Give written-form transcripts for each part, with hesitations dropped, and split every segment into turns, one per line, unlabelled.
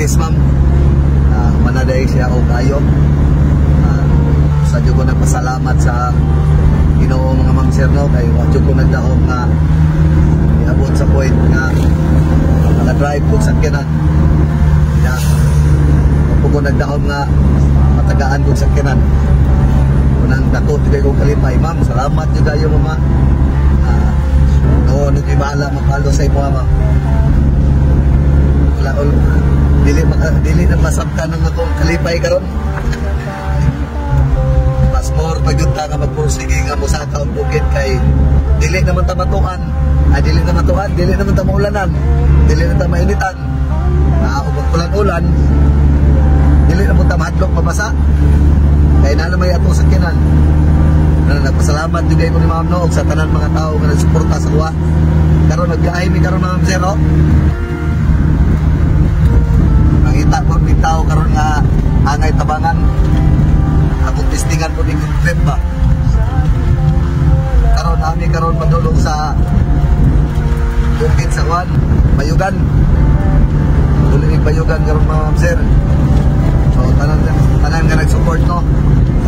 Buntis, ma'am. Manaday siya og ayo. Sa jud ko nagpasalamat sa Ginoo, mga ma'am sir, no, kay wa jud ko nagdahom nga iabot sa point nga maka-drive ko sakyanan. Ya. Wa ko nagdahom nga matagaan ko sakyanan. Unang dako jud kong kalipay, ma'am. Salamat jud kayo, mama. No, nagibala mapalo sa imo, ma'am. Wala ul dili maka dili na masabtan ang akong kalipay karon. Mas more pa gyud ta nga magpursige nga mosaka og bukid kay dili naman ta matuan. Ay, dili na matuan, dili naman ta maulanan. Dili na ta mainitan. Ug ulan-ulan, dili na ta mahadlok mabasa. Kay na may atong sakyanan. Na nagpasalamat jud ko ni ma'am, no, ug sa tanan mga tao nga nagsuporta sa kuha. Karon nagbiyahe mi karon, ma'am sir, no? Mangita po mig tao karon nga angay tabangan. Akong testingan po ning trip ba. Karon ami karon padulong sa bukid sa Juan, Bayugan. Duli mig Bayugan karon, mga ma'am sir. So tanan tanan nga nag-support, no.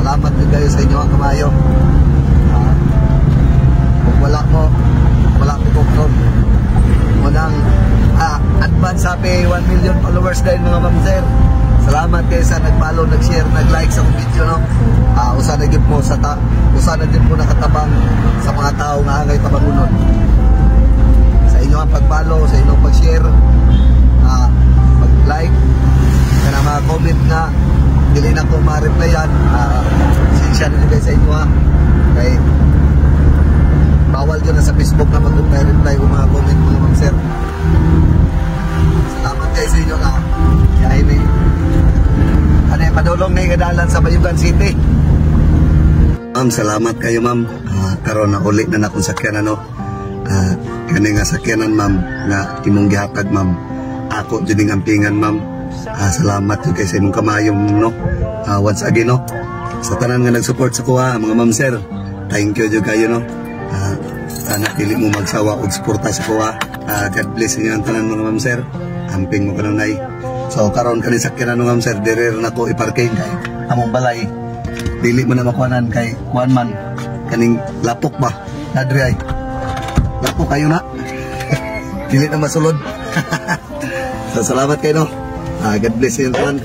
Salamat jud kayo sa inyo ang kamayo. Kung wala mo, wala ko karon. Munang advance happy 1 million followers din, mga ma'am sir. Salamat kayo sa nag-follow, nag-share, nag-like sa akong video, no. Usa na gyud mo sa ta usa na gyud mo nakatabang sa mga tao nga angay tabangunon. Sa inyo ang pag-follow, sa inyong pag-share, pag-like, kana mga comment nga dili na ko ma-replyan, sinsya na kayo sa inyo ha. Kay bawal yun na sa Facebook na mag-reply o mga comment, mga ma'am sir. Salamat kayo sa inyo na. Kaya ini ano yung padulong na kadalan sa Bayugan City. Ma'am, salamat kayo, ma'am. Karon na uli na nakong sakyanan, no. Kani nga sakyanan, ma'am, nga imong gihatag, ma'am. Ako jud ning ampingan, ma'am. Salamat jud kay sa imong kamayo, no. Once again, no. Sa tanan nga nag-support sa kuha, mga ma'am sir. Thank you jud kayo, no. Sana dili mo magsawa og suporta sa kuha. God bless inyo ang tanan, mga ma'am sir. Amping mo kanunay. So karon kani sakyanan, no, ma'am sir, dire na ko i-parking kay among balay. Dili mo na makuhanan kay kuan man kaning lapok ba. Nadri ay. Lapok kayo na. Dili na masulod. So salamat kayo, no. God bless you tanan.